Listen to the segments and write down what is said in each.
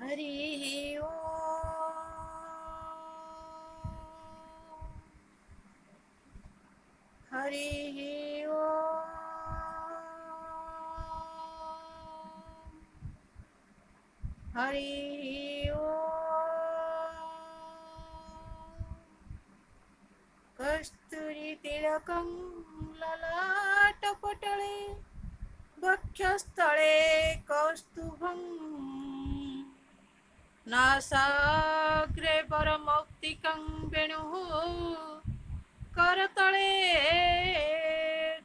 ହରି ଓଁ। ହରି ଓଁ। ହରି ଓଁ। କସ୍ତୁରୀ ତିଳକଂ ଲଲାଟପଟଳେ ବକ୍ଷସ୍ଥଳେ କୌସ୍ତୁଭଂ ନାସାଗ୍ରେ ବରମୌକ୍ତିକଂ ବେଣୁଃ କରତଳେ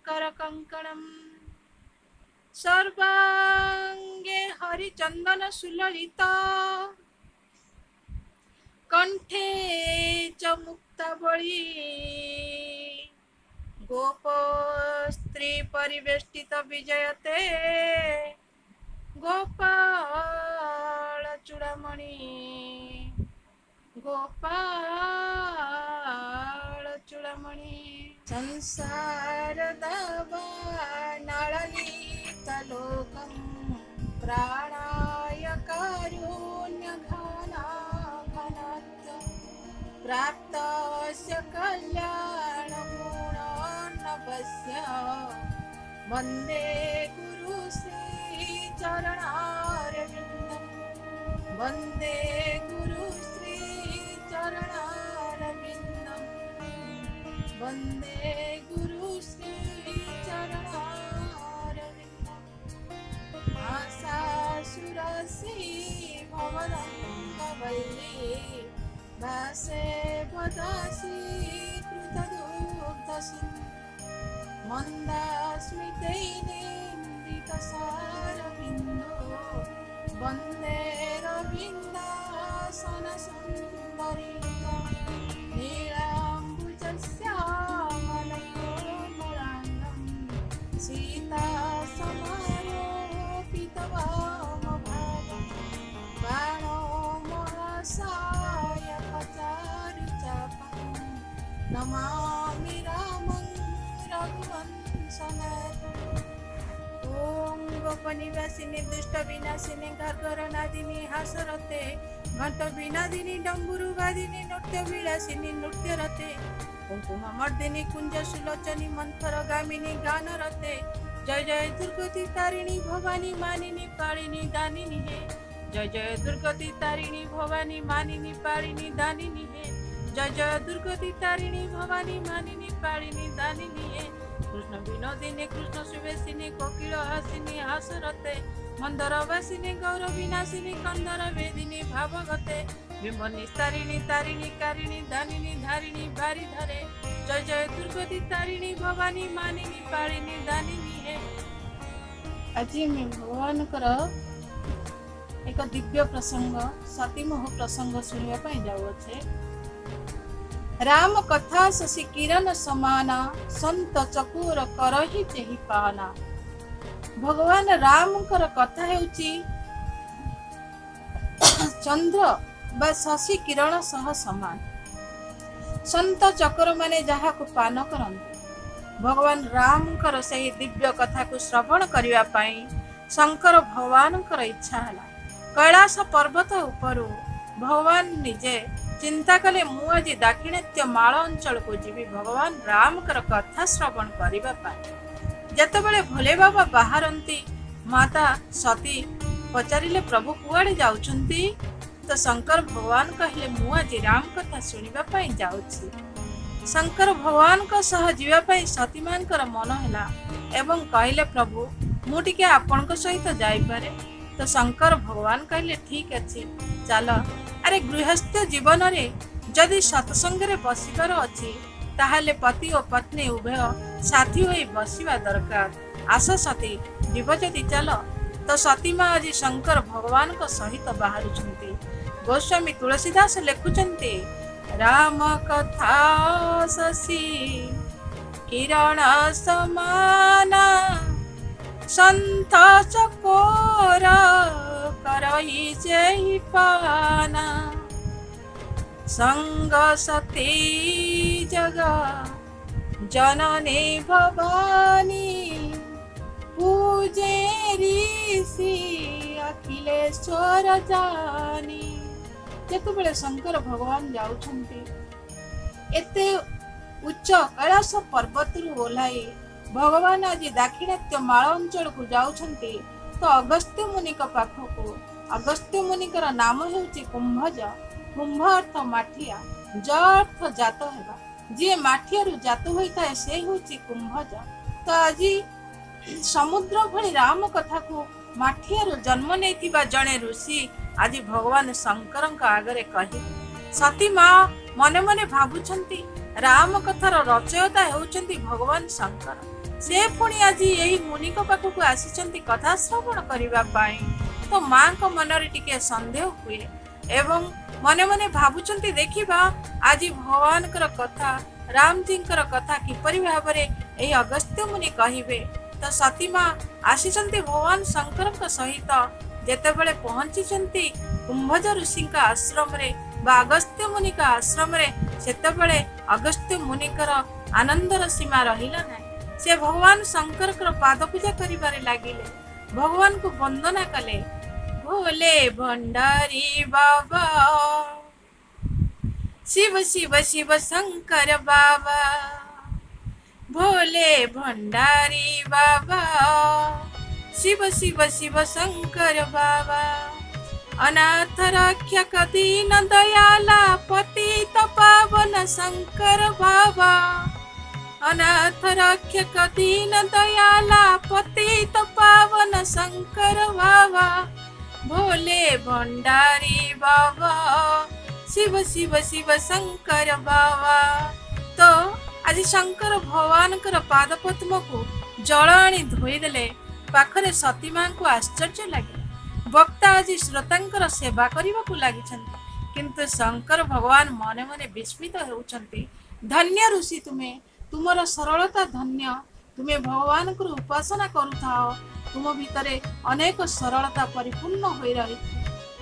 କରକଙ୍କଣಂ ସର୍ବାଙ୍ଗେ ହରିଚନ୍ଦନ ସୁଲଳିତ କଣ୍ଠେ ଚ ମୁକ୍ତାବଳୀ ଗୋପ ସ୍ତ୍ରୀ ପରିବେଷ୍ଟିତ ବିଜୟତେ ଗୋପାଳ ଚୂଡ଼ାମଣି, ଗୋପାଳ ଚୂଡ଼ାମଣି। ସଂସାର ଦାବାନଳଲିତଲୋକं ପ୍ରାଣାୟ କାରୁଣ୍ୟଘନାଘନତ୍ୱ ପ୍ରାପ୍ତସ୍ୟ କଲ୍ୟାଣଗୁଣର୍ଣ୍ଣବସ୍ୟ ବନ୍ଦେ ଗୁରୁ ଶ୍ରୀଚରଣାରବିନ୍ଦं, ବନ୍ଦେ ଗୁରୁ ଶ୍ରୀଚରଣାରବିନ୍ଦं, ବନ୍ଦେ ଗୁରୁ ଶ୍ରୀଚରଣାରବିନ୍ଦं। ଆଶାସୁରସୀ ଭବରଙ୍ଗବଲ୍ଲୀ ଭାସେ ବଦାସୀ କୃତଦୁଗ୍ଧସିନ୍ଧୁ ମନ୍ଦାସ୍ମିତै ନିନ୍ଦିତସାରବିନ୍ଦୁ ବନ୍ଦେ ରବୀନ୍ଦାସନ ସୁନ୍ଦରିତ ନୀଳାମ୍ବୁଜଶ୍ୟାମଳକୋମଳାଙ୍ଗं ସୀତା ସମାରୋपित ବାମଭାଗं ବାଣୋ ମହାସାୟକ ଚାରୁଚାପं ନମାମି ରାମं ରଘୁବଂଶନାଥम्। ଓಂ ଗୋପନିବାସିନୀ ଦୁଷ୍ଟ ବିନାଶିନୀ ଗାର୍ଗର ନାଦିନୀ ହାସରତେ ଘଣ୍ଟ ବିନାଦିନୀ ଡମ୍ବୁରୁ ବାଦିନୀ ନୃତ୍ୟ ବିଳାସିନୀ ନୃତ୍ୟରତେ କୁଙ୍କୁମ ମର୍ଦିନୀ କୁଞ୍ଜ ସୁଲୋଚନୀ ମନ୍ଥର ଗାମିନୀ ଗାନରତେ ଜୟ ଜୟ ଦୁର୍ଗତି ତାରିଣୀ ଭବାନୀ ମାନିନୀ ପାଳିନୀ ଦାନିନୀ ହେ। ଜୟ ଜୟ ଦୁର୍ଗତି ତାରିଣୀ ଭବାନୀ ମାନିନୀ ପାଳିନୀ ଦାନିନୀ ହେ। ଜୟ ଜୟ ଦୁର୍ଗତି ତାରିଣୀ ଭବାନୀ ମାନିନୀ ପାଳିନୀ ଦାନିନୀ ହେ। କୃଷ୍ଣ ବିନୋଦିନୀ କୃଷ୍ଣ ସୁବେଶିନୀ କୋକିଳ ହାସିନୀ ହାସରତେ ମନ୍ଦର ବାସିନୀ ଗୌର ବିନାଶିନୀ କନ୍ଦର ବେଦିନୀ ଭାବଗତେ ବିମ୍ବ ନିସ୍ତାରିଣୀ ତାରିଣୀ କାରିଣୀ ଦାନିନୀ ଧାରିଣୀ ବାରି ଧରେ ଜୟ ଜୟ ଦୁର୍ଗତି ତାରିଣୀ ଭବାନୀ ମାନିନୀ ପାଳିନୀ ଦାନିନୀ ହେ। ଆଜି ଆମେ ଭଗବାନଙ୍କର ଏକ ଦିବ୍ୟ ପ୍ରସଙ୍ଗ ସତୀମୋହ ପ୍ରସଙ୍ଗ ଶୁଣିବା ପାଇଁ ଯାଉଅଛେ। ରାମ କଥା ଶଶି କିରଣ ସମାନା ସନ୍ତ ଚକୁର କରହି ଯେହି ପାନା। ଭଗବାନ ରାମଙ୍କର କଥା ହେଉଛି ଚନ୍ଦ୍ର ବା ଶଶି କିରଣ ସହ ସମାନ, ସନ୍ତ ଚକର ମାନେ ଯାହାକୁ ପାନ କରନ୍ତି। ଭଗବାନ ରାମଙ୍କର ସେହି ଦିବ୍ୟ କଥାକୁ ଶ୍ରବଣ କରିବା ପାଇଁ ଶଙ୍କର ଭଗବାନଙ୍କର ଇଚ୍ଛା ହେଲା। କୈଳାସ ପର୍ବତ ଉପରୁ ଭଗବାନ ନିଜେ ଚିନ୍ତା କଲେ, ମୁଁ ଆଜି ଦାକ୍ଷିଣାତ୍ୟ ମାଳ ଅଞ୍ଚଳକୁ ଯିବି ଭଗବାନ ରାମଙ୍କର କଥା ଶ୍ରବଣ କରିବା ପାଇଁ। ଯେତେବେଳେ ଭୋଲେ ବାବା ବାହାରନ୍ତି, ମାତା ସତୀ ପଚାରିଲେ, ପ୍ରଭୁ କୁଆଡ଼େ ଯାଉଛନ୍ତି? ତ ଶଙ୍କର ଭଗବାନ କହିଲେ, ମୁଁ ଆଜି ରାମ କଥା ଶୁଣିବା ପାଇଁ ଯାଉଛି। ଶଙ୍କର ଭଗବାନଙ୍କ ସହ ଯିବା ପାଇଁ ସତୀମାନଙ୍କର ମନ ହେଲା ଏବଂ କହିଲେ, ପ୍ରଭୁ ମୁଁ ଟିକେ ଆପଣଙ୍କ ସହିତ ଯାଇପାରେ? ତ ଶଙ୍କର ଭଗବାନ କହିଲେ, ଠିକ ଅଛି ଚାଲ। ଆରେ ଗୃହସ୍ଥ ଜୀବନରେ ଯଦି ସତ୍ସଙ୍ଗରେ ବସିବାର ଅଛି, ତାହେଲେ ପତି ଓ ପତ୍ନୀ ଉଭୟ ସାଥୀ ହୋଇ ବସିବା ଦରକାର। ଆସ ସତୀ, ଯିବ ଯଦି ଚାଲ। ତ ସତୀମା ଆଜି ଶଙ୍କର ଭଗବାନଙ୍କ ସହିତ ବାହାରୁଛନ୍ତି। ଗୋସ୍ୱାମୀ ତୁଳସୀଦାସ ଲେଖୁଛନ୍ତି, ରାମ କଥା ଶଶି କିରଣ ସମାନା ସନ୍ଥ ଚକୋର କରହି ଯେହି ପାନା। ସଙ୍ଗ ସତୀ ଜଗ ଜନନୀ ଭବାନୀ ପୂଜେ ଋଷି ଅଖିଳ ଅଖିଲେଶ୍ୱର ଜାନି। ଯେତେବେଳେ ଶଙ୍କର ଭଗବାନ ଯାଉଛନ୍ତି, ଏତେ ଉଚ୍ଚ କୈଳାସ ପର୍ବତରୁ ଓହ୍ଲାଇ ଭଗବାନ ଆଜି ଦାକ୍ଷିଣାତ୍ୟ ମାଳ ଅଞ୍ଚଳକୁ ଯାଉଛନ୍ତି ତ ଅଗସ୍ତ୍ୟ ମୁନିଙ୍କ ପାଖକୁ। ଅଗସ୍ତ୍ୟ ମୁନିଙ୍କର ନାମ ହେଉଛି କୁମ୍ଭଜ। କୁମ୍ଭ ଅର୍ଥ ମାଠିଆ, ଜ ଅର୍ଥ ଜାତ ହେବା। ଯିଏ ମାଠିଆରୁ ଜାତ ହୋଇଥାଏ, ସେ ହେଉଛି କୁମ୍ଭଜ। ତ ଆଜି ସମୁଦ୍ର ଭଳି ରାମ କଥାକୁ ମାଠିଆରୁ ଜନ୍ମ ନେଇଥିବା ଜଣେ ଋଷି ଆଜି ଭଗବାନ ଶଙ୍କରଙ୍କ ଆଗରେ କହିଲେ। ସତୀ ମା ମନେ ମନେ ଭାବୁଛନ୍ତି, ରାମ କଥାର ରଚୟତା ହେଉଛନ୍ତି ଭଗବାନ ଶଙ୍କର, ସେ ପୁଣି ଆଜି ଏହି ମୁନିଙ୍କ ପାଖକୁ ଆସିଛନ୍ତି କଥା ଶ୍ରବଣ କରିବା ପାଇଁ। ତ ମାଙ୍କ ମନରେ ଟିକେ ସନ୍ଦେହ ହୁଏ ଏବଂ ମନେ ମନେ ଭାବୁଛନ୍ତି, ଦେଖିବା ଆଜି ଭଗବାନଙ୍କର କଥା, ରାମଜୀଙ୍କର କଥା କିପରି ଭାବରେ ଏହି ଅଗସ୍ତ୍ୟ ମୁନି କହିବେ। ତ ସତୀ ମା ଆସିଛନ୍ତି ଭଗବାନ ଶଙ୍କରଙ୍କ ସହିତ। ଯେତେବେଳେ ପହଞ୍ଚିଛନ୍ତି କୁମ୍ଭଜ ଋଷିଙ୍କ ଆଶ୍ରମରେ ବା ଅଗସ୍ତ୍ୟ ମୁନିଙ୍କ ଆଶ୍ରମରେ, ସେତେବେଳେ ଅଗସ୍ତ୍ୟ ମୁନିଙ୍କର ଆନନ୍ଦର ସୀମା ରହିଲା ନାହିଁ। ସେ ଭଗବାନ ଶଙ୍କରଙ୍କର ପାଦ ପୂଜା କରିବାରେ ଲାଗିଲେ, ଭଗବାନଙ୍କୁ ବନ୍ଦନା କଲେ। ଭୋଲେ ଭଣ୍ଡାରୀ ବାବା, ଶିବ ଶିବ ଶିବ ଶଙ୍କର ବାବା, ଭୋଲେ ଭଣ୍ଡାରୀ ବାବା, ଶିବ ଶିବ ଶିବ ଶଙ୍କର ବାବା, ଅନାଥ ରକ୍ଷକ ଦୀନ ଦୟାଲା, ପତିତ ପାବନ ଶଙ୍କର ବାବା, ଅନାଥ ରକ୍ଷକ ଦୀନ ଦୟାଲା, ପତିତ ପାବନ ଶଙ୍କର ବାବା, ଭୋଲେ ଭଣ୍ଡାରୀ ବାବା, ଶିବ ଶିବ ଶିବ ଶଙ୍କର ବାବା। ତ ଆଜି ଶଙ୍କର ଭଗବାନଙ୍କର ପାଦ ପଦ୍ମକୁ ଜଳ ଆଣି ଧୋଇଦେଲେ। ପାଖରେ ସତୀ ମାଙ୍କୁ ଆଶ୍ଚର୍ଯ୍ୟ ଲାଗିଲା। ବକ୍ତା ଆଜି ଶ୍ରୋତାଙ୍କର ସେବା କରିବାକୁ ଲାଗିଛନ୍ତି, କିନ୍ତୁ ଶଙ୍କର ଭଗବାନ ମନେ ମନେ ବିସ୍ମିତ ହେଉଛନ୍ତି। ଧନ୍ୟ ଋଷି ତୁମେ, ତୁମର ସରଳତା ଧନ୍ୟ। ତୁମେ ଭଗବାନଙ୍କର ଉପାସନା କରୁଥାଅ, ତୁମ ଭିତରେ ଅନେକ ସରଳତା ପରିପୂର୍ଣ୍ଣ ହୋଇ ରହିଛି।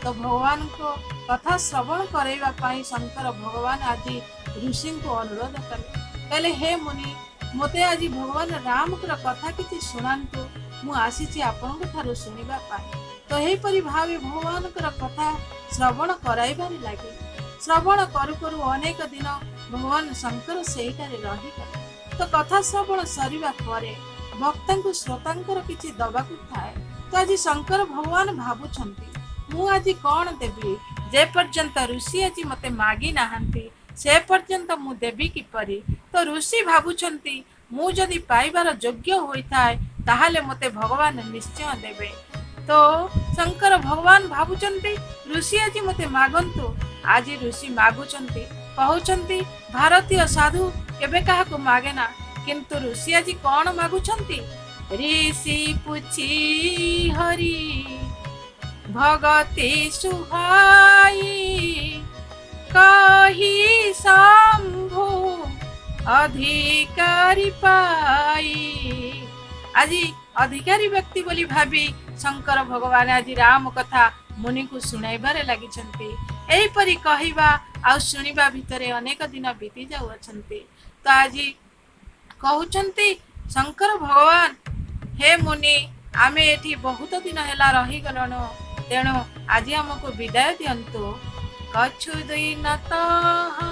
ତ ଭଗବାନଙ୍କ କଥା ଶ୍ରବଣ କରାଇବା ପାଇଁ ଶଙ୍କର ଭଗବାନ ଆଜି ଋଷିଙ୍କୁ ଅନୁରୋଧ କଲେ। କହିଲେ, ହେ ମୁନି, ମୋତେ ଆଜି ଭଗବାନ ରାମଙ୍କର କଥା କିଛି ଶୁଣାନ୍ତୁ। ମୁଁ ଆସିଛି ଆପଣଙ୍କ ଠାରୁ ଶୁଣିବା ପାଇଁ। ତ ଏହିପରି ଭାବେ ଭଗବାନଙ୍କର କଥା ଶ୍ରବଣ କରାଇବାରେ ଲାଗିଲେ। ଶ୍ରବଣ କରୁ କରୁ ଅନେକ ଦିନ ଭଗବାନ ଶଙ୍କର ସେଇଠାରେ ରହିଗଲେ। ତ କଥା ଶ୍ରବଣ ସରିବା ପରେ ବକ୍ତାଙ୍କୁ ଶ୍ରୋତାଙ୍କର କିଛି ଦବାକୁ ଥାଏ। ତ ଆଜି ଶଙ୍କର ଭଗବାନ ଭାବୁଛନ୍ତି, ମୁଁ ଆଜି କଣ ଦେବି? ଯେ ପର୍ଯ୍ୟନ୍ତ ଋଷି ଆଜି ମତେ ମାଗି ନାହାନ୍ତି, ସେ ପର୍ଯ୍ୟନ୍ତ ମୁଁ ଦେବି କିପରି? ତ ଋଷି ଭାବୁଛନ୍ତି, ମୁଁ ଯଦି ପାଇବାର ଯୋଗ୍ୟ ହୋଇଥାଏ, ତାହେଲେ ମୋତେ ଭଗବାନ ନିଶ୍ଚୟ ଦେବେ। ତ ଶଙ୍କର ଭଗବାନ ଭାବୁଛନ୍ତି, ଋଷି ଆଜି ମତେ ମାଗନ୍ତୁ। ଆଜି ଋଷି ମାଗୁଛନ୍ତି, କହୁଛନ୍ତି, ଭାରତୀୟ ସାଧୁ କେବେ କାହାକୁ ମାଗେନା, କିନ୍ତୁ ଋଷି ଆଜି କଣ ମାଗୁଛନ୍ତି? ଋଷି ପୁଛି ହରି ଭଗତି ସୁହାଇ, କହି ଶମ୍ଭୁ ଅଧିକାରୀ ପାଇ। ଆଜି ଅଧିକାରୀ ବ୍ୟକ୍ତି ବୋଲି ଭାବି ଶଙ୍କର ଭଗବାନ ଆଜି ରାମ କଥା ମୁନିଙ୍କୁ ଶୁଣାଇବାରେ ଲାଗିଛନ୍ତି। ଏହିପରି କହିବା ଆଉ ଶୁଣିବା ଭିତରେ ଅନେକ ଦିନ ବିତି ଯାଉଅଛନ୍ତି। ତ ଆଜି କହୁଛନ୍ତି ଶଙ୍କର ଭଗବାନ, ହେ ମୁନି, ଆମେ ଏଠି ବହୁତ ଦିନ ହେଲା ରହିଗଲୁଣୁ, ତେଣୁ ଆଜି ଆମକୁ ବିଦାୟ ଦିଅନ୍ତୁ। କଛୁ ଦିନ ତାହା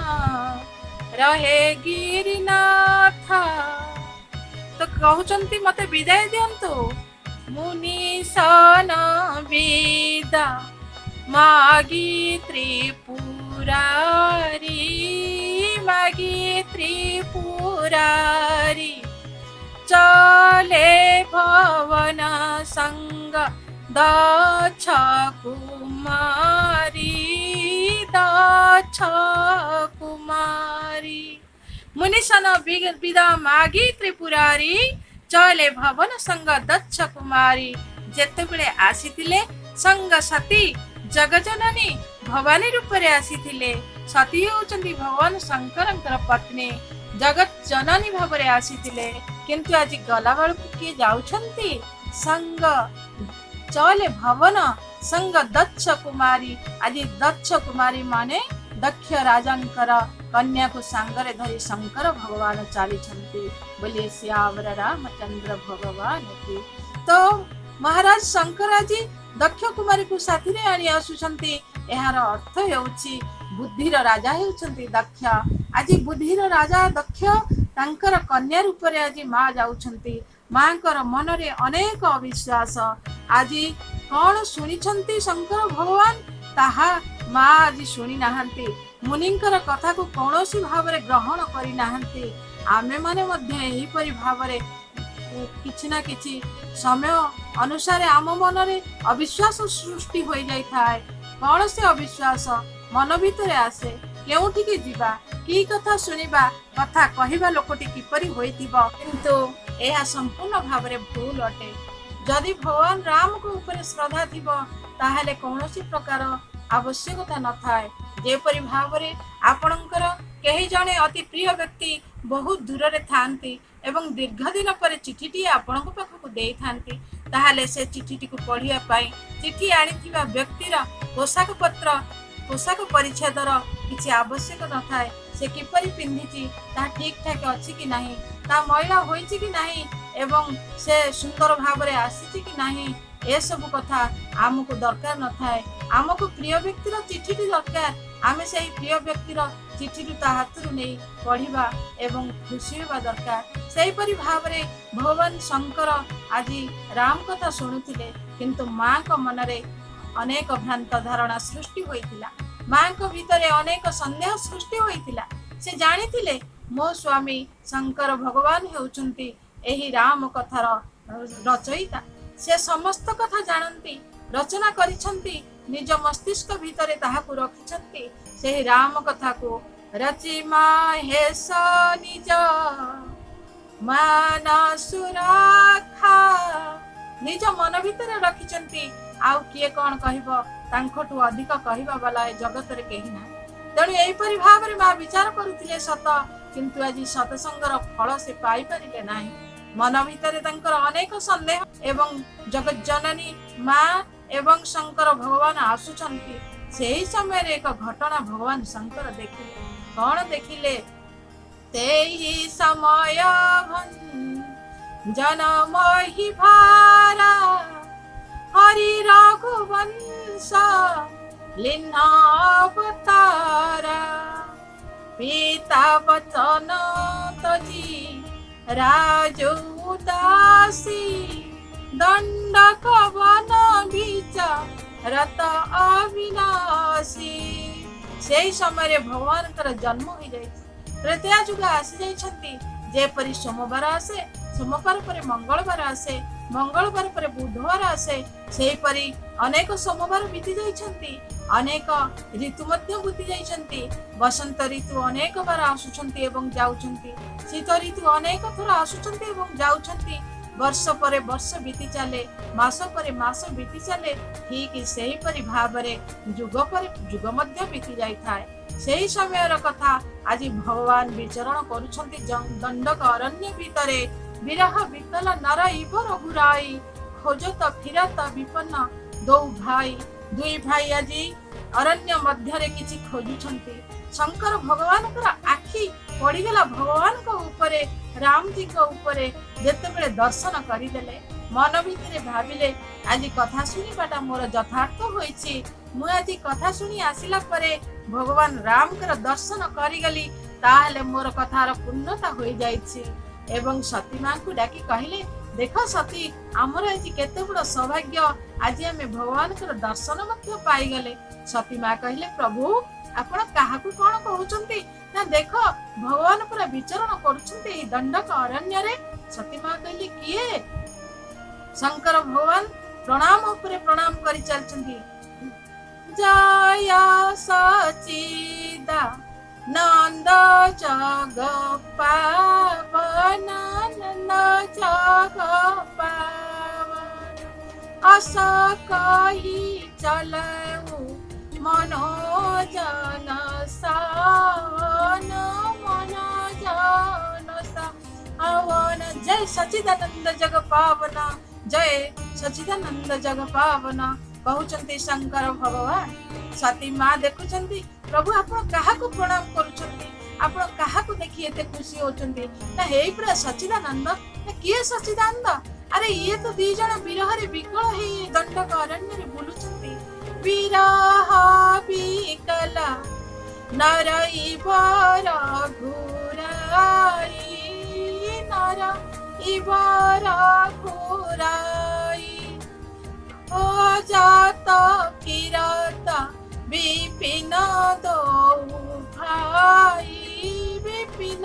ରହେ ଗିରିନାଥ। ତ କହୁଛନ୍ତି, ମତେ ବିଦାୟ ଦିଅନ୍ତୁ। ମୁନି ସନ ବିଦା ମାଗି ତ୍ରିପୁରାରୀ, ମାଗି ତ୍ରିପୁରାରୀ, ଚଲେ ଭବନ ସଙ୍ଗ ଦକ୍ଷ କୁମାରୀ, ଦକ୍ଷ କୁମାରୀ। ମୁନିସନ ବିଦା ମାଗି ତ୍ରିପୁରାରୀ, ଚଲେ ଭବନ ସଙ୍ଗ ଦକ୍ଷ କୁମାରୀ। ଯେତେବେଳେ ଆସିଥିଲେ, ସଙ୍ଗ ସତୀ ଜଗଜନନୀ ଭବାନୀ ରୂପରେ ଆସିଥିଲେ। ସତୀ ହେଉଛନ୍ତି ଭଗବାନ ଶଙ୍କରଙ୍କର ପତ୍ନୀ, ଜଗତ ଜନନୀ ଭାବରେ ଆସିଥିଲେ। କିନ୍ତୁ ଆଜି ଗଲା ବେଳକୁ କିଏ ଯାଉଛନ୍ତି? ସଙ୍ଗ ଚଲେ ଭବନ ସଙ୍ଗ ଦକ୍ଷ କୁମାରୀ। ଆଜି ଦକ୍ଷ କୁମାରୀ ମାନେ ଦକ୍ଷ ରାଜାଙ୍କର କନ୍ୟାକୁ ସାଙ୍ଗରେ ଧରି ଶଙ୍କର ଭଗବାନ ଚାଲିଛନ୍ତି। ବୋଲେ ସିୟାବର ରାମଚନ୍ଦ୍ର ଭଗବାନ କି। ତ ମହାରାଜ ଶଙ୍କର ଆଜି ଦକ୍ଷ କୁମାରୀକୁ ସାଥିରେ ଆଣି ଆସୁଛନ୍ତି। ଏହାର ଅର୍ଥ ହେଉଛି ବୁଦ୍ଧିର ରାଜା ହେଉଛନ୍ତି ଦକ୍ଷ। ଆଜି ବୁଦ୍ଧିର ରାଜା ଦକ୍ଷ, ତାଙ୍କର କନ୍ୟା ରୂପରେ ଆଜି ମା ଯାଉଛନ୍ତି। ମାଙ୍କର ମନରେ ଅନେକ ଅବିଶ୍ୱାସ। ଆଜି କଣ ଶୁଣିଛନ୍ତି ଶଙ୍କର ଭଗବାନ, ତାହା ମା ଆଜି ଶୁଣି ନାହାନ୍ତି। ମୁନିଙ୍କର କଥାକୁ କୌଣସି ଭାବରେ ଗ୍ରହଣ କରିନାହାନ୍ତି। ଆମେମାନେ ମଧ୍ୟ ଏହିପରି ଭାବରେ କିଛି ନା କିଛି ସମୟ ଅନୁସାରେ ଆମ ମନରେ ଅବିଶ୍ୱାସ ସୃଷ୍ଟି ହୋଇଯାଇଥାଏ। କୌଣସି ଅବିଶ୍ୱାସ ମନ ଭିତରେ ଆସେ, କେଉଁଠିକି ଯିବା, କି କଥା ଶୁଣିବା, କଥା କହିବା ଲୋକଟି କିପରି ହୋଇଥିବ। କିନ୍ତୁ ଏହା ସମ୍ପୂର୍ଣ୍ଣ ଭାବରେ ଭୁଲ ଅଟେ। ଯଦି ଭଗବାନ ରାମଙ୍କ ଉପରେ ଶ୍ରଦ୍ଧା ଥିବ, ତାହେଲେ କୌଣସି ପ୍ରକାର ଆବଶ୍ୟକତା ନଥାଏ। ଯେପରି ଭାବରେ ଆପଣଙ୍କର କେହି ଜଣେ ଅତି ପ୍ରିୟ ବ୍ୟକ୍ତି ବହୁତ ଦୂରରେ ଥାଆନ୍ତି ଏବଂ ଦୀର୍ଘ ଦିନ ପରେ ଚିଠିଟିଏ ଆପଣଙ୍କ ପାଖକୁ ଦେଇଥାନ୍ତି, ତାହେଲେ ସେ ଚିଠିଟିକୁ ପଢ଼ିବା ପାଇଁ ଚିଠି ଆଣିଥିବା ବ୍ୟକ୍ତିର ପୋଷାକ ପତ୍ର, ପୋଷାକ ପରିଚ୍ଛେଦର କିଛି ଆବଶ୍ୟକ ନଥାଏ। ସେ କିପରି ପିନ୍ଧିଛି, ତାହା ଠିକ୍ ଠାକ୍ ଅଛି କି ନାହିଁ, ତା ମଇଳା ହୋଇଛି କି ନାହିଁ ଏବଂ ସେ ସୁନ୍ଦର ଭାବରେ ଆସିଛି କି ନାହିଁ, ଏସବୁ କଥା ଆମକୁ ଦରକାର ନଥାଏ। ଆମକୁ ପ୍ରିୟ ବ୍ୟକ୍ତିର ଚିଠିଟି ଦରକାର। ଆମେ ସେହି ପ୍ରିୟ ବ୍ୟକ୍ତିର ଚିଠିରୁ ତା ହାତରୁ ନେଇ ପଢ଼ିବା ଏବଂ ଖୁସି ହେବା ଦରକାର। ସେହିପରି ଭାବରେ ଭଗବାନ ଶଙ୍କର ଆଜି ରାମ କଥା ଶୁଣୁଥିଲେ, କିନ୍ତୁ ମାଙ୍କ ମନରେ ଅନେକ ଭ୍ରାନ୍ତ ଧାରଣା ସୃଷ୍ଟି ହୋଇଥିଲା। ମାଙ୍କ ଭିତରେ ଅନେକ ସନ୍ଦେହ ସୃଷ୍ଟି ହୋଇଥିଲା। ସେ ଜାଣିଥିଲେ ମୋ ସ୍ୱାମୀ ଶଙ୍କର ଭଗବାନ ହେଉଛନ୍ତି ଏହି ରାମ କଥାର ରଚୟିତା। ସେ ସମସ୍ତ କଥା ଜାଣନ୍ତି, ରଚନା କରିଛନ୍ତି, ନିଜ ମସ୍ତିଷ୍କ ଭିତରେ ତାହାକୁ ରଖିଛନ୍ତି। ସେହି ରାମ କଥାକୁ ରଚି ମାହେଶ ନିଜ ମାନ ସୁରକ୍ଷା, ନିଜ ମନ ଭିତରେ ରଖିଛନ୍ତି। ଆଉ କିଏ କଣ କହିବ, ତାଙ୍କଠୁ ଅଧିକ କହିବା ବାଲା ଏ ଜଗତରେ କେହି ନାହିଁ। ତେଣୁ ଏହିପରି ଭାବରେ ମା ବିଚାର କରୁଥିଲେ ସତ, କିନ୍ତୁ ଆଜି ସତସଙ୍ଗର ଫଳ ସେ ପାଇପାରିଲେ ନାହିଁ। ମନ ଭିତରେ ତାଙ୍କର ଅନେକ ସନ୍ଦେହ ଏବଂ ଜଗତ ଜନନୀ ମା ଏବଂ ଶଙ୍କର ଭଗବାନ ଆସୁଛନ୍ତି। ସେହି ସମୟରେ ଏକ ଘଟଣା ଭଗବାନ ଶଙ୍କର ଦେଖିଲେ। କଣ ଦେଖିଲେ? ତେହି ସମୟ ଜନ ମହି ଭାରା, ହରି ରଘୁବଂଶ ଲିହ୍ନ ଅବତାରା। ପିତା ବଚନ ତଜି ରାଜଉଦାସୀ, ଦଣ୍ଡକ ବନ ବିଚରତ ଅବିନାଶୀ। ସେଇ ସମୟରେ ଭଗବାନଙ୍କର ଜନ୍ମ ହୋଇଯାଇଛି। ତ୍ରେତୟା ଯୁଗ ଆସିଯାଇଛନ୍ତି। ଯେପରି ସୋମବାର ଆସେ, ସୋମବାର ପରେ ମଙ୍ଗଳବାର ଆସେ, ମଙ୍ଗଳବାର ପରେ ବୁଧବାର ଆସେ, ସେହିପରି ଅନେକ ସୋମବାର ବିତି ଯାଇଛନ୍ତି, ଅନେକ ଋତୁ ମଧ୍ୟ ବିତି ଯାଇଛନ୍ତି। ବସନ୍ତ ଋତୁ ଅନେକ ବାର ଆସୁଛନ୍ତି ଏବଂ ଯାଉଛନ୍ତି। ଶୀତ ଋତୁ ଅନେକ ଥର ଆସୁଛନ୍ତି ଏବଂ ଯାଉଛନ୍ତି। ବର୍ଷ ପରେ ବର୍ଷ ବିତି ଚାଲେ, ମାସ ପରେ ମାସ ବିତି ଚାଲେ। ଠିକ ସେହିପରି ଭାବରେ ଯୁଗ ପରେ ଯୁଗ ମଧ୍ୟ ବିତି ଯାଇଥାଏ। ସେହି ସମୟର କଥା, ଆଜି ଭଗବାନ ବିଚରଣ କରୁଛନ୍ତି ଦଣ୍ଡକ ଅରଣ୍ୟ ଭିତରେ। ବିରହ ବିକଲ ନର ଇବ ରଘୁରାଇ, ଖୋଜତ ଫିରତ ବିପନ୍ନ ଦୋଉ ଭାଇ। ଦୁଇ ଭାଇ ଆଜି ଅରଣ୍ୟ ମଧ୍ୟରେ କିଛି ଖୋଜୁଛନ୍ତି। ଶଙ୍କର ଭଗବାନଙ୍କର ଆଖି ପଡ଼ିଗଲା ଭଗବାନଙ୍କ ଉପରେ, ରାମଜୀଙ୍କ ଉପରେ। ଯେତେବେଳେ ଦର୍ଶନ କରିଦେଲେ, ମନ ଭିତରେ ଭାବିଲେ ଆଜି କଥା ଶୁଣିବାଟା ମୋର ଯଥାର୍ଥ ହୋଇଛି। ମୁଁ ଆଜି କଥା ଶୁଣି ଆସିଲା ପରେ ଭଗବାନ ରାମଙ୍କର ଦର୍ଶନ କରିଗଲି, ତାହେଲେ ମୋର କଥାର ପୂର୍ଣ୍ଣତା ହୋଇଯାଇଛି। ଏବଂ ସତୀ ମାଙ୍କୁ ଡାକି କହିଲେ, ଦେଖ ସତୀ, ଆମର ଆଜି କେତେ ବଡ ସୌଭାଗ୍ୟ, ଆଜି ଆମେ ଭଗବାନଙ୍କର ଦର୍ଶନ ମଧ୍ୟ ପାଇଗଲେ। ସତୀ ମା କହିଲେ, ପ୍ରଭୁ ଆପଣ କାହାକୁ କଣ କହୁଛନ୍ତି? ନା ଦେଖ, ଭଗବାନ ପୁରା ବିଚରଣ କରୁଛନ୍ତି ଏଇ ଦଣ୍ଡକ ଅରଣ୍ୟରେ। ସତୀ ମା କହିଲେ, କିଏ? ଶଙ୍କର ଭଗବାନ ପ୍ରଣାମ ଉପରେ ପ୍ରଣାମ କରି ଚାଲିଛନ୍ତି। ଜୟ ସଚିଦା ନନ୍ଦ ଜଗ ପାବନ, ନନ୍ଦ ଜଗ ପାବନ, ଅସ କହି ଚଲଉ ମନୋଜନ ସାବନ, ମନୋଜନ ସାବନ। ଜୟ ସଚିଦାନନ୍ଦ ଜଗ ପାବନ, ଜୟ ସଚିଦାନନ୍ଦ ଜଗ ପାବନ, କହୁଛନ୍ତି ଶଙ୍କର ଭଗବାନ। ସତୀ ମା ଦେଖୁଛନ୍ତି, ପ୍ରଭୁ ଆପଣ କାହାକୁ ପ୍ରଣାମ କରୁଛନ୍ତି? ଆପଣ କାହାକୁ ଦେଖି ଏତେ ଖୁସି ହଉଛନ୍ତି? ନା ହେଇ ପୁରା ସଚିଦାନନ୍ଦ। ନା କିଏ ସଚିଦାନନ୍ଦ? ଆରେ, ଇଏ ତ ଦି ଜଣ ବିରହରେ ବିକଳ ହେଇ ଦଣ୍ଡକ ଅରଣ୍ୟରେ ବୁଲୁଛନ୍ତି। ବିରହ ବିକଲ ନରଇବ ରଘୁରାଇ, ନର ଇବ ରଘୁରାଇ, ଓ ଜାତ କିରତ ବିପିନ ଦୋଉ ଭାଇ, ବିପିନ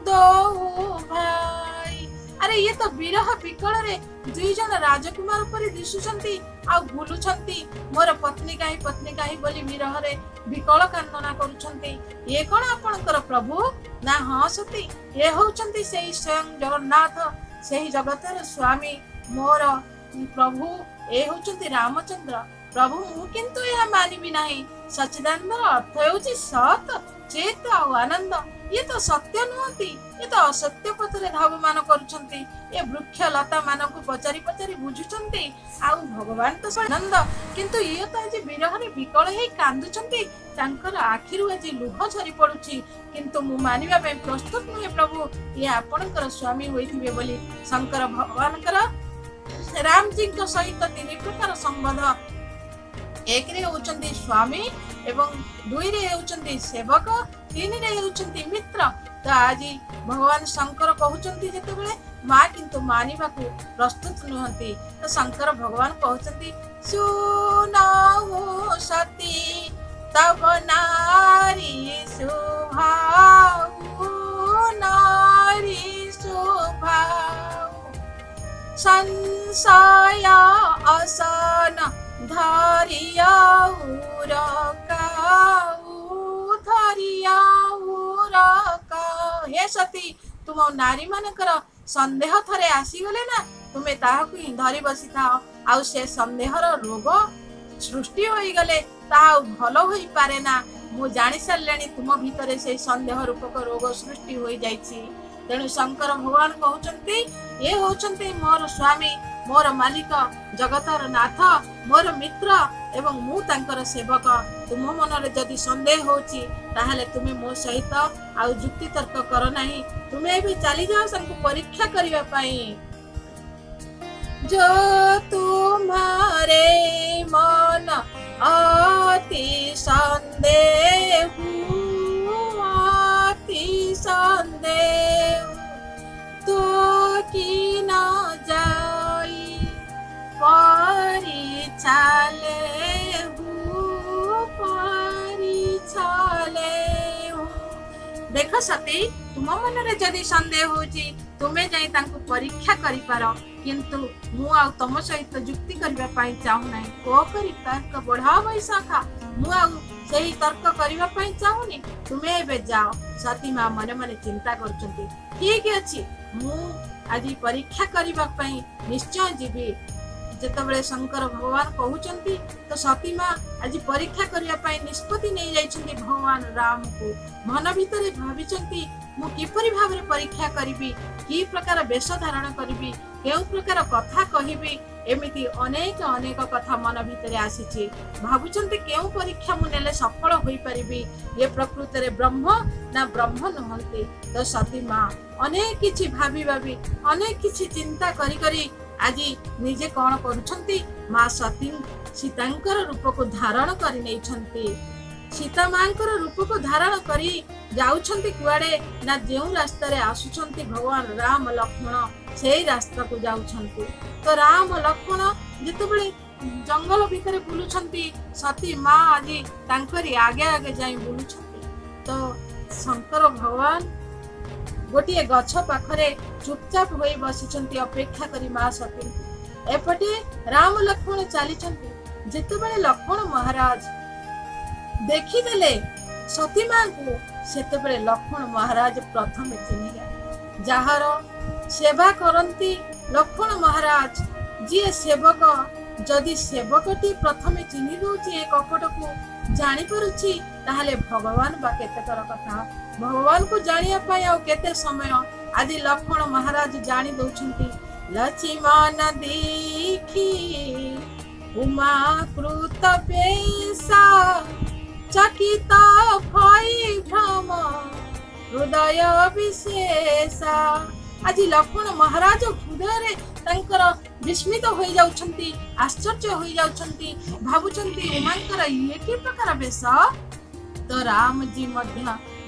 ଦୋଉ ଭାଇ। ଆରେ, ଇଏ ତ ବିରହ ବିକଳରେ ଦୁଇ ଜଣ ରାଜକୁମାର ପରି ଦିଶୁଛନ୍ତି ଆଉ ବୁଲୁଛନ୍ତି, ମୋର ପତ୍ନୀ କାହିଁ, ପତ୍ନୀ କାହିଁ ବୋଲି ବିରହରେ ବିକଳ କାନ୍ଦନା କରୁଛନ୍ତି। ଇଏ କଣ ଆପଣଙ୍କର ପ୍ରଭୁ ନା? ହଁ ସତୀ, ଏ ହଉଛନ୍ତି ସେଇ ସ୍ୱୟଂ ଜଗନ୍ନାଥ, ସେହି ଜଗତର ସ୍ୱାମୀ, ମୋର ପ୍ରଭୁ ଏ ହଉଛନ୍ତି ରାମଚନ୍ଦ୍ର ପ୍ରଭୁ। ମୁଁ କିନ୍ତୁ ଏହା ମାନିବି ନାହିଁ। ସଚିଦାନନ୍ଦର ଅର୍ଥ ହେଉଛି ସତ, ଚେତ ଆଉ ଆନନ୍ଦ। ଇଏ ତ ସତ୍ୟ ନୁହନ୍ତି, ଏ ତ ଅସତ୍ୟ ପଥରେ ଧାବମାନ କରୁଛନ୍ତି। ଏ ବୃକ୍ଷ ଲତା ମାନଙ୍କୁ ପଚାରି ପଚାରି ବୁଝୁଛନ୍ତି, ଆଉ ଭଗବାନ ତ ଆନନ୍ଦ, କିନ୍ତୁ ଇଏ ତ ଆଜି ବିରହରେ ବିକଳ ହେଇ କାନ୍ଦୁଛନ୍ତି, ତାଙ୍କର ଆଖିରୁ ଆଜି ଲୁହ ଝରି ପଡୁଛି। କିନ୍ତୁ ମୁଁ ମାନିବା ପାଇଁ ପ୍ରସ୍ତୁତ ନୁହେଁ ପ୍ରଭୁ, ଇଏ ଆପଣଙ୍କର ସ୍ୱାମୀ ହୋଇଥିବେ ବୋଲି। ଶଙ୍କର ଭଗବାନଙ୍କର ରାମଜୀଙ୍କ ସହିତ ତିନି ପ୍ରକାର ସମ୍ବନ୍ଧ। ଏକରେ ହେଉଛନ୍ତି ସ୍ୱାମୀ ଏବଂ ଦୁଇରେ ହେଉଛନ୍ତି ସେବକ, ତିନିରେ ହେଉଛନ୍ତି ମିତ୍ର। ତ ଆଜି ଭଗବାନ ଶଙ୍କର କହୁଛନ୍ତି ଯେତେବେଳେ, ମା କିନ୍ତୁ ମାନିବାକୁ ପ୍ରସ୍ତୁତ ନୁହନ୍ତି। ତ ଶଙ୍କର ଭଗବାନ କହୁଛନ୍ତି, ସୁନହୁ ସତୀ ତବ ନାରୀ ଶୁଭାଉ, ନାରୀ ଶୁଭାଉ, ସଂଶୟ ଅସନ ଧରିଆଉ ରକାଉ, ଧରିଆଉ ରକାଉ। ହେ ସତୀ, ତୁମ ନାରୀ ମାନଙ୍କର ସନ୍ଦେହ ଥରେ ଆସିଗଲେ ନା, ତୁମେ ତାହାକୁ ହିଁ ଧରି ବସିଥାଅ, ଆଉ ସେ ସନ୍ଦେହର ରୋଗ ସୃଷ୍ଟି ହୋଇଗଲେ ତାହା ଆଉ ଭଲ ହୋଇପାରେ ନା। ମୁଁ ଜାଣି ସାରିଲେଣି ତୁମ ଭିତରେ ସେଇ ସନ୍ଦେହ ରୂପକ ରୋଗ ସୃଷ୍ଟି ହୋଇଯାଇଛି। ତେଣୁ ଶଙ୍କର ଭଗବାନ କହୁଛନ୍ତି, ଏ ହଉଛନ୍ତି ମୋର ସ୍ୱାମୀ, ମୋର ମାଲିକ, ଜଗତର ନାଥ, ମୋର ମିତ୍ର ଏବଂ ମୁଁ ତାଙ୍କର ସେବକ। ତୁମ ମନରେ ଯଦି ସନ୍ଦେହ ହଉଛି, ତାହେଲେ ତୁମେ ମୋ ସହିତ ଆଉ ଯୁକ୍ତି ତର୍କ କର ନାହିଁ। ତୁମେ ଏବେ ଚାଲିଯାଅ ତାଙ୍କୁ ପରୀକ୍ଷା କରିବା ପାଇଁ। जो तुम्हारे मन अति सन्देहु, अति सन्देहु, तो की न जाई परिचालेहु, ପରିଛାଲେହୁ। ଦେଖ ସତୀ, ତୁମ ମନରେ ଯଦି ସନ୍ଦେହ ହଉଛି, ତୁମେ ଯାଇ ତାଙ୍କୁ ପରୀକ୍ଷା କରିପାର, କିନ୍ତୁ ମୁଁ ଆଉ ତମ ସହିତ ଯୁକ୍ତି କରିବା ପାଇଁ ଚାହୁଁନାହିଁ। କୋ କରି ତର୍କ ବଢାଅ ବୈଶାଖା। ମୁଁ ଆଉ ସେହି ତର୍କ କରିବା ପାଇଁ ଚାହୁଁନି, ତୁମେ ଏବେ ଯାଅ। ସତୀ ମା ମନେ ମନେ ଚିନ୍ତା କରୁଛନ୍ତି, ଠିକ ଅଛି, ମୁଁ ଆଜି ପରୀକ୍ଷା କରିବା ପାଇଁ ନିଶ୍ଚୟ ଯିବି। ଯେତେବେଳେ ଶଙ୍କର ଭଗବାନ କହୁଛନ୍ତି, ତ ସତୀ ମା ଆଜି ପରୀକ୍ଷା କରିବା ପାଇଁ ନିଷ୍ପତ୍ତି ନେଇଯାଇଛନ୍ତି। ଭଗବାନ ରାମକୁ ମନ ଭିତରେ ଭାବିଛନ୍ତି, ମୁଁ କିପରି ଭାବରେ ପରୀକ୍ଷା କରିବି, କି ପ୍ରକାର ବେଶ ଧାରଣ କରିବି, କେଉଁ ପ୍ରକାର କଥା କହିବି, ଏମିତି ଅନେକ ଅନେକ କଥା ମନ ଭିତରେ ଆସିଛି। ଭାବୁଛନ୍ତି, କେଉଁ ପରୀକ୍ଷା ମୁଁ ନେଲେ ସଫଳ ହୋଇପାରିବି, ଇଏ ପ୍ରକୃତରେ ବ୍ରହ୍ମ ନା ବ୍ରହ୍ମ ନୁହନ୍ତି? ତ ସତୀ ମା ଅନେକ କିଛି ଭାବି ଭାବି, ଅନେକ କିଛି ଚିନ୍ତା କରି କରି ଆଜି ନିଜେ କଣ କରୁଛନ୍ତି? ମା ସତୀ ସୀତାଙ୍କର ରୂପକୁ ଧାରଣ କରି ନେଇଛନ୍ତି। ସୀତା ମାଙ୍କର ରୂପକୁ ଧାରଣ କରି ଯାଉଛନ୍ତି କୁଆଡେ ନା, ଯେଉଁ ରାସ୍ତାରେ ଆସୁଛନ୍ତି ଭଗବାନ ରାମ ଲକ୍ଷ୍ମଣ, ସେଇ ରାସ୍ତାକୁ ଯାଉଛନ୍ତି। ତ ରାମ ଲକ୍ଷ୍ମଣ ଯେତେବେଳେ ଜଙ୍ଗଲ ଭିତରେ ବୁଲୁଛନ୍ତି, ସତୀ ମା ଆଜି ତାଙ୍କରି ଆଗେ ଆଗେ ଯାଇ ବୁଲୁଛନ୍ତି। ତ ଶଙ୍କର ଭଗବାନ ଗୋଟିଏ ଗଛ ପାଖରେ ଚୁପଚାପ ହୋଇ ବସିଛନ୍ତି ଅପେକ୍ଷା କରି ମା ସତୀଙ୍କୁ। ଏପଟେ ରାମ ଲକ୍ଷ୍ମଣ ଚାଲିଛନ୍ତି। ଯେତେବେଳେ ଲକ୍ଷ୍ମଣ ମହାରାଜ ଦେଖିଦେଲେ ସତୀ ମାଙ୍କୁ, ସେତେବେଳେ ଲକ୍ଷ୍ମଣ ମହାରାଜ ପ୍ରଥମେ ଚିହ୍ନିଗଲେ। ଯାହାର ସେବା କରନ୍ତି ଲକ୍ଷ୍ମଣ ମହାରାଜ, ଯିଏ ସେବକ, ଯଦି ସେବକଟି ପ୍ରଥମେ ଚିହ୍ନି ଦଉଛି, ଏ କପଟକୁ ଜାଣିପାରୁଛି, ତାହେଲେ ଭଗବାନ ବା କେତେକର କଥା? ଭଗବାନଙ୍କୁ ଜାଣିବା ପାଇଁ ଆଉ କେତେ ସମୟ? ଆଜି ଲକ୍ଷ୍ମଣ ମହାରାଜ ଜାଣି ଦଉଛନ୍ତି। ଲକ୍ଷ୍ମଣ ଦେଖି ଉମାକୃତ ବେଶ, ଚକିତ ଭଇ ଭ୍ରମ ହୃଦୟ ବିଶେଷ। ଆଜି ଲକ୍ଷ୍ମଣ ମହାରାଜ ହୃଦୟରେ ତାଙ୍କର ବିସ୍ମିତ ହୋଇଯାଉଛନ୍ତି, ଆଶ୍ଚର୍ଯ୍ୟ ହୋଇଯାଉଛନ୍ତି, ଭାବୁଛନ୍ତି ଉମାଙ୍କର ଇଏ କି ପ୍ରକାର ବେଶ। ତ ରାମଜୀ ମଧ୍ୟ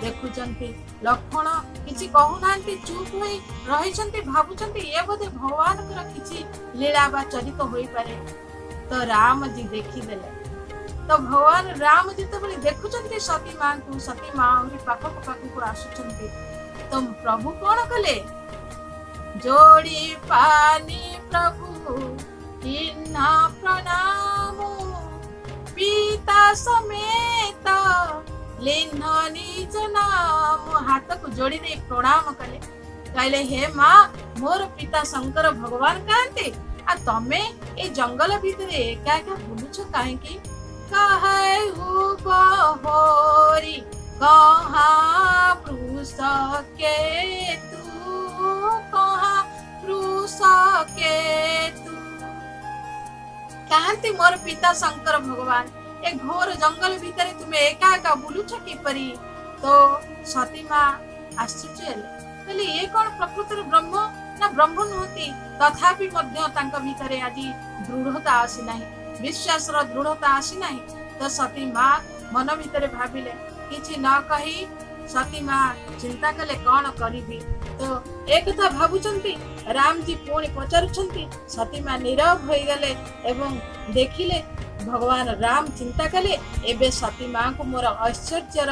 ଦେଖୁଛନ୍ତି, ଲକ୍ଷ୍ମଣ କିଛି କହୁନାହାନ୍ତି, ଚୁପ୍ ହୋଇ ରହିଛନ୍ତି, ଭାବୁଛନ୍ତି ଇଏ ବୋଧେ ଭଗବାନଙ୍କର କିଛି ଲୀଳା ବା ଚରିତ ହୋଇପାରେ। ତ ରାମଜୀ ଦେଖିଦେଲେ। ତ ଭଗବାନ ରାମ ଯେତେବେଳେ ଦେଖୁଛନ୍ତି ସତୀ ମାଙ୍କୁ, ସତୀ ମା ଆହୁରି ପାଖକୁ ପାଖକୁ ଆସୁଛନ୍ତି। ତ ପ୍ରଭୁ କଣ କଲେ? ଯୋଡ଼ି ପାନି ପ୍ରଭୁ କିହ୍ନା ପ୍ରଣାମ, ପିତା ସମେତ ଲିହ୍ନ ନିଜ ନାମ। ହାତକୁ ଯୋଡ଼ି ଦେଇ ପ୍ରଣାମ କଲେ, କହିଲେ, ହେ ମା, ମୋର ପିତା ଶଙ୍କର ଭଗବାନ କାହାନ୍ତି? ଆଉ ତମେ ଏ ଜଙ୍ଗଲ ଭିତରେ ଏକା ଏକା ବୁଲୁଛ କାହିଁକି? କହୁ ବହୋରି କହା ବୃଷକେତୁ, କହା ବୃଷକେତୁ। କାହାନ୍ତି ମୋର ପିତା ଶଙ୍କର ଭଗବାନ? ଏ ଘୋର ଜଙ୍ଗଲ ଭିତରେ ତୁମେ ଏକା ଏକା ବୁଲୁଛ କିପରି? ତ ସତୀ ମା ଆଶ୍ଚର୍ଯ୍ୟ ହେଲେ, କହିଲେ ଇଏ କଣ ପ୍ରକୃତରେ ବ୍ରହ୍ମ ନା ବ୍ରହ୍ମ ନୁହନ୍ତି? ତଥାପି ମଧ୍ୟ ତାଙ୍କ ଭିତରେ ଆଜି ଦୃଢତା ଆସିନାହିଁ, ବିଶ୍ୱାସର ଦୃଢତା ଆସିନାହିଁ। ତ ସତୀ ମା ମନ ଭିତରେ ଭାବିଲେ, କିଛି ନ କହି ସତୀ ମା ଚିନ୍ତା କଲେ କଣ କରିବି। ତ ଏ କଥା ଭାବୁଛନ୍ତି, ରାମଜୀ ପୁଣି ପଚାରୁଛନ୍ତି, ସତୀ ମା ନୀରବ ହୋଇଗଲେ ଏବଂ ଦେଖିଲେ ଭଗବାନ ରାମ ଚିନ୍ତା କଲେ ଏବେ ସତୀ ମାଙ୍କୁ ମୋର ଐଶ୍ୱର୍ଯ୍ୟର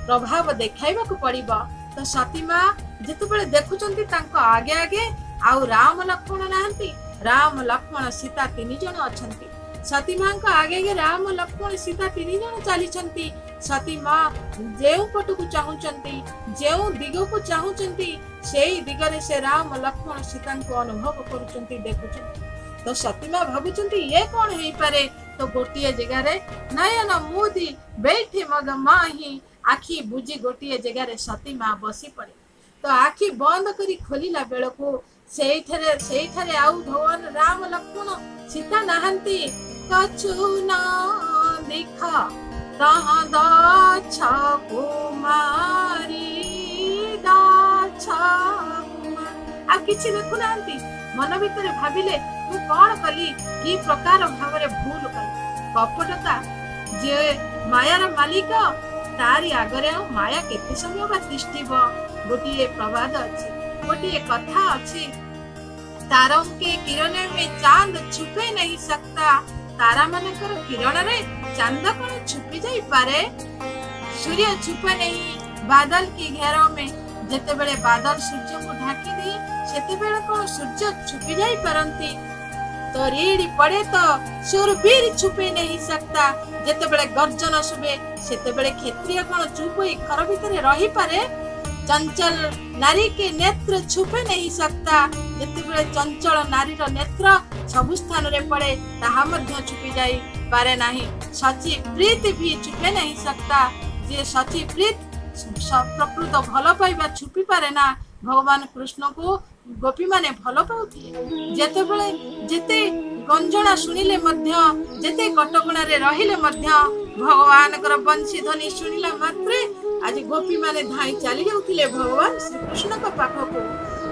ପ୍ରଭାବ ଦେଖାଇବାକୁ ପଡିବ। ତ ସତୀ ମା ଯେତେବେଳେ ଦେଖୁଛନ୍ତି ତାଙ୍କ ଆଗେ ଆଗେ ଆଉ ରାମ ଲକ୍ଷ୍ମଣ ନାହାନ୍ତି, ରାମ ଲକ୍ଷ୍ମଣ ସୀତା ତିନି ଜଣ ଅଛନ୍ତି। ସତୀ ମାଙ୍କ ଆଗେ ଆଗେ ରାମ ଲକ୍ଷ୍ମଣ ସୀତା ତିନି ଜଣ ଚାଲିଛନ୍ତି। ସତୀ ମା ଯେଉଁ ପଟକୁ ଚାହୁଁଛନ୍ତି, ଯେଉଁ ଦିଗକୁ ଚାହୁଁଛନ୍ତି, ସେଇ ଦିଗରେ ସେ ରାମ ଲକ୍ଷ୍ମଣ ସୀତାଙ୍କୁ ଅନୁଭବ କରୁଛନ୍ତି, ଦେଖୁଛନ୍ତି। ତ ସତୀ ମା ଭାବୁଛନ୍ତି ଇଏ କଣ ହେଇପାରେ? ତ ଗୋଟିଏ ଜାଗାରେ ନୟନ ମୁଦି ବେଠି ମଗ ମାହି, ଆଖି ବୁଜି ଗୋଟିଏ ଜାଗାରେ ସତୀ ମା ବସି ପଡେ। ତ ଆଖି ବନ୍ଦ କରି ଖୋଲିଲା ବେଳକୁ ସେଇଠାରେ ଆଉ ଭଗବାନ ରାମ ଲକ୍ଷ୍ମଣ ସୀତା ନାହାନ୍ତି। କଛୁ ନ ଦିଖ ତହ ଦଛ କୁମାରୀ, ଦଛ କୁମାରୀ। ଆଉ କିଛି ଦେଖୁନାହାନ୍ତି। ମନ ଭିତରେ ଭାବିଲେ ମୁଁ କଣ କଲି, କି ପ୍ରକାର ଭାବରେ ଭୁଲ କଲି। କପଟତା ଯେ ମାୟାର ମାଲିକ, ତାରି ଆଗରେ ଆଉ ମାୟା କେତେ ସମୟ ବା ତିଷ୍ଠିବ? ଗୋଟିଏ ପ୍ରବାଦ ଅଛି, ଗୋଟିଏ କଥା ଅଛି, तारों के किरण में चांद छुपे नहीं सकता। ତାରା ମାନଙ୍କର କିରଣରେ ଚାନ୍ଦ କଣ ଛୁପି ଯାଇପାରେ? सूर्य छुपे नहीं बादल की घेरों में। ଯେତେବେଳେ ବାଦଲ ସୂର୍ଯ୍ୟଙ୍କୁ ଢାଙ୍କି ଦିଏ, ସେତେବେଳେ କଣ ସୂର୍ଯ୍ୟ ଛୁପି ଯାଇ ପାରନ୍ତି? ତ रीढ़ पड़े तो शूरवीर छुपे नहीं सकता। ଯେତେବେଳେ ଗର୍ଜନ ଶୁଭେ, ସେତେବେଳେ କ୍ଷତ୍ରିୟ କଣ ଚୁପ ହୋଇ ଘର ଭିତରେ ରହିପାରେ? चंचल नारी के नेत्र छुपे नहीं सकता। ଯେତେବେଳେ ଚଞ୍ଚଳ ନାରୀର ନେତ୍ର ସବୁ ସ୍ଥାନରେ ପଡେ, ତାହା ମଧ୍ୟ ଛୁପି ଯାଇ ପାରେ ନାହିଁ। सच्ची प्रीत भी छुपे नहीं सकता। ଯିଏ ସଚି ପ୍ରୀତ, ପ୍ରକୃତ ଭଲ ପାଇବା ଛୁପି ପାରେ ନା। ଭଗବାନ କୃଷ୍ଣକୁ ଗୋପୀମାନେ ଭଲ ପାଉଥିଲେ। ଯେତେବେଳେ ଯେତେ ଗଞ୍ଜଣା ଶୁଣିଲେ ମଧ୍ୟ, ଯେତେ କଟକଣାରେ ରହିଲେ ମଧ୍ୟ, ଭଗବାନଙ୍କର ବଂଶୀ ଧ୍ୱନି ଶୁଣିଲା ମାତ୍ରେ ଆଜି ଗୋପୀମାନେ ଧାଇଁ ଚାଲି ଯାଉଥିଲେ ଭଗବାନ ଶ୍ରୀକୃଷ୍ଣଙ୍କ ପାଖକୁ।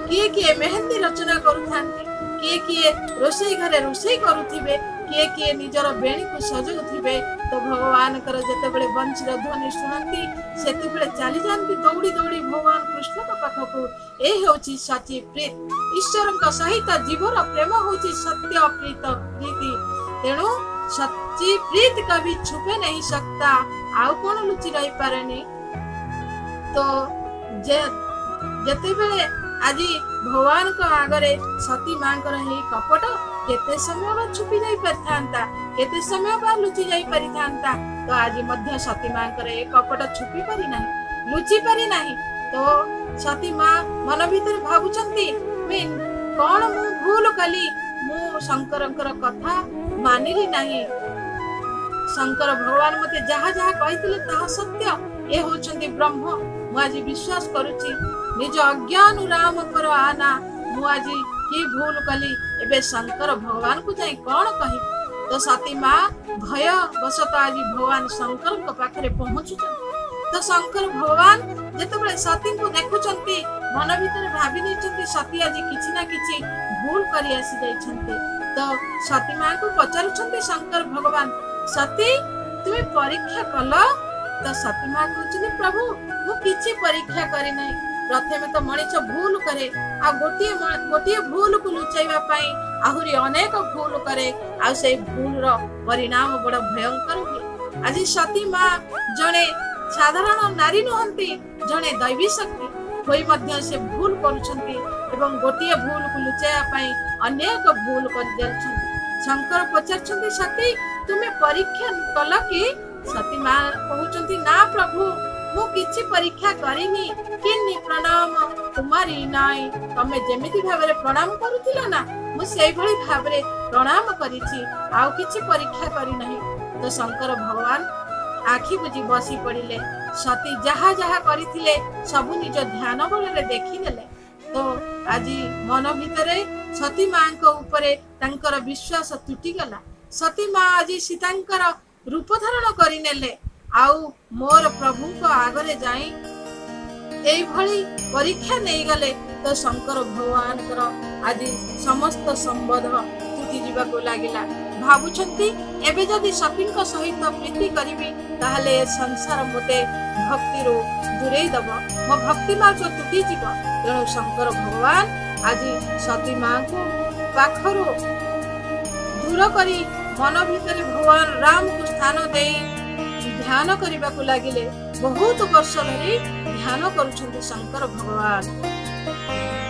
କିଏ କିଏ ମେହେନ୍ଦୀ ରଚନା କରୁଥାନ୍ତି, କିଏ କିଏ ରୋଷେଇ ଘରେ ରୋଷେଇ କରୁଥିବେ, କିଏ କିଏ ନିଜର ବେଣୀକୁ ସଜାଉଥିବେ। ତ ଭଗବାନଙ୍କର ଯେତେବେଳେ ବଂଶୀର ଧ୍ୱନି ଶୁଣନ୍ତି, ସେତେବେଳେ ଚାଲିଯାଆନ୍ତି ଦୌଡ଼ି ଦୌଡ଼ି ଭଗବାନ କୃଷ୍ଣଙ୍କ ପାଖକୁ। ଏ ହେଉଛି ସଚି ପ୍ରୀତ। ଈଶ୍ୱରଙ୍କ ସହିତ ଜୀବର ପ୍ରେମ ହଉଛି ସତ୍ୟ ପ୍ରୀତ ପ୍ରୀତି। ତେଣୁ सच्ची प्रीत कभी छुपे नहीं सकता। ଆଉ କଣ ଲୁଚି ରହିପାରେନି। ତ ଯେତେବେଳେ ଆଜି ଭଗବାନଙ୍କ ଆଗରେ ସତୀ ମାଙ୍କର ଏହି କପଟ କେତେ ସମୟ ବା ଛୁପି ଯାଇ ପାରିଥାନ୍ତା, କେତେ ସମୟ ବା ଲୁଚି ଯାଇ ପାରିଥାନ୍ତା? ତ ଆଜି ମଧ୍ୟ ସତୀ ମାଙ୍କର ଏ କପଟ ଛୁପି ପାରିନାହିଁ, ଲୁଚି ପାରିନାହିଁ। ତ ସତୀ ମା ମନ ଭିତରେ ଭାବୁଛନ୍ତି, କଣ ମୁଁ ଭୁଲ କଲି? ମୁଁ ଶଙ୍କରଙ୍କର କଥା ମାନିଲି ନାହିଁ। ଶଙ୍କର ଭଗବାନ ମତେ ଯାହା ଯାହା କହିଥିଲେ ତାହା ସତ୍ୟ। ଏ ହଉଛନ୍ତି ବ୍ରହ୍ମ, ମୁଁ ଆଜି ବିଶ୍ୱାସ କରୁଛି। ନିଜ ଅଜ୍ଞାନ ରାମ ପର ଆନା। ମୁଁ ଆଜି କି ଭୁଲ କଲି? ଏବେ ଶଙ୍କର ଭଗବାନଙ୍କୁ ଯାଇ କଣ କହିବି? ତ ସତୀ ମା ଭୟ ବଶତଃ ଆଜି ଭଗବାନ ଶଙ୍କରଙ୍କ ପାଖରେ ପହଞ୍ଚୁଛନ୍ତି। ତ ତ ଶଙ୍କର ଭଗବାନ ଯେତେବେଳେ ସତୀଙ୍କୁ ଦେଖୁଛନ୍ତି, ମନ ଭିତରେ ଭାବି ନେଇଛନ୍ତି ସତୀ ଆଜି କିଛି ନା କିଛି ଭୁଲ କରି ଆସି ଯାଇଛନ୍ତି। ତ ସତୀ ମାଙ୍କୁ ପଚାରୁଛନ୍ତି ଶଙ୍କର ଭଗବାନ, ସତୀ, ତୁମେ ପରୀକ୍ଷା କଲ? ତ ସତୀ ମା କହୁଛନ୍ତି, ପ୍ରଭୁ, ମୁଁ କିଛି ପରୀକ୍ଷା କରିନାହିଁ। ପ୍ରଥମେ ତ ମଣିଷ ଭୁଲ କରେ, ଆଉ ଗୋଟିଏ ଗୋଟିଏ ଭୁଲକୁ ଲୁଚାଇବା ପାଇଁ ଆହୁରି ଅନେକ ଭୁଲ କରେ, ଆଉ ସେଇ ଭୁଲର ପରିଣାମ ବଡ ଭୟଙ୍କର ହୁଏ। ଆଜି ସତୀ ମା ଜଣେ ସାଧାରଣ ନାରୀ ନୁହନ୍ତି, ଜଣେ ଦୈବୀ ଶକ୍ତି ହୋଇ ମଧ୍ୟ ସେ ଭୁଲ କରୁଛନ୍ତି ଏବଂ ଗୋଟିଏ ଭୁଲକୁ ଲୁଚାଇବା ପାଇଁ ଅନେକ ଭୁଲ କରିଯାଉଛନ୍ତି। ଶଙ୍କର ପଚାରୁଛନ୍ତି, ସତୀ, ତୁମେ ପରୀକ୍ଷା କଲ କି? ସତୀ ମା କହୁଛନ୍ତି, ନା ପ୍ରଭୁ, ମୁଁ କିଛି ପରୀକ୍ଷା କରିନି। କିନି ପ୍ରଣାମ ତୁମାରି ନାଇଁ, ତମେ ଯେମିତି ଭାବରେ ପ୍ରଣାମ କରୁଥିଲ ନା, ମୁଁ ସେଇଭଳି ଭାବରେ ପ୍ରଣାମ କରିଛି, ଆଉ କିଛି ପରୀକ୍ଷା କରିନାହିଁ। ତ ଶଙ୍କର ଭଗବାନ ଆଖି ବୁଜି ବସି ପଡିଲେ। ସତୀ ଯାହା ଯାହା କରିଥିଲେ ସବୁ ନିଜ ଧ୍ୟାନ ବଳରେ ଦେଖିନେଲେ। ତ ଆଜି ମନ ଭିତରେ ସତୀ ମାଙ୍କ ଉପରେ ତାଙ୍କର ବିଶ୍ୱାସ ତୁଟିଗଲା। ସତୀ ମା ଆଜି ସୀତାଙ୍କର ରୂପ ଧାରଣ କରିନେଲେ, ଆଉ ମୋର ପ୍ରଭୁଙ୍କ ଆଗରେ ଯାଇ ଏଇଭଳି ପରୀକ୍ଷା ନେଇଗଲେ। ତ ଶଙ୍କର ଭଗବାନଙ୍କର ଆଜି ସମସ୍ତ ସମ୍ବନ୍ଧ ତୁଟି ଯିବାକୁ ଲାଗିଲା। ଭାବୁଛନ୍ତି, ଏବେ ଯଦି ସତୀଙ୍କ ସହିତ ପ୍ରୀତି କରିବି, ତାହେଲେ ଏ ସଂସାର ମୋତେ ଭକ୍ତିରୁ ଦୂରେଇ ଦବ, ମୋ ଭକ୍ତି ମାର୍ଗ ତୁଟିଯିବ। ତେଣୁ ଶଙ୍କର ଭଗବାନ ଆଜି ସତୀ ମାଙ୍କୁ ପାଖରୁ ଦୂର କରି ମନ ଭିତରେ ଭଗବାନ ରାମକୁ ସ୍ଥାନ ଦେଇ ଧ୍ୟାନ କରିବାକୁ ଲାଗିଲେ। ବହୁତ ବର୍ଷ ଧରି ଧ୍ୟାନ କରୁଛନ୍ତି ଶଙ୍କର ଭଗବାନ।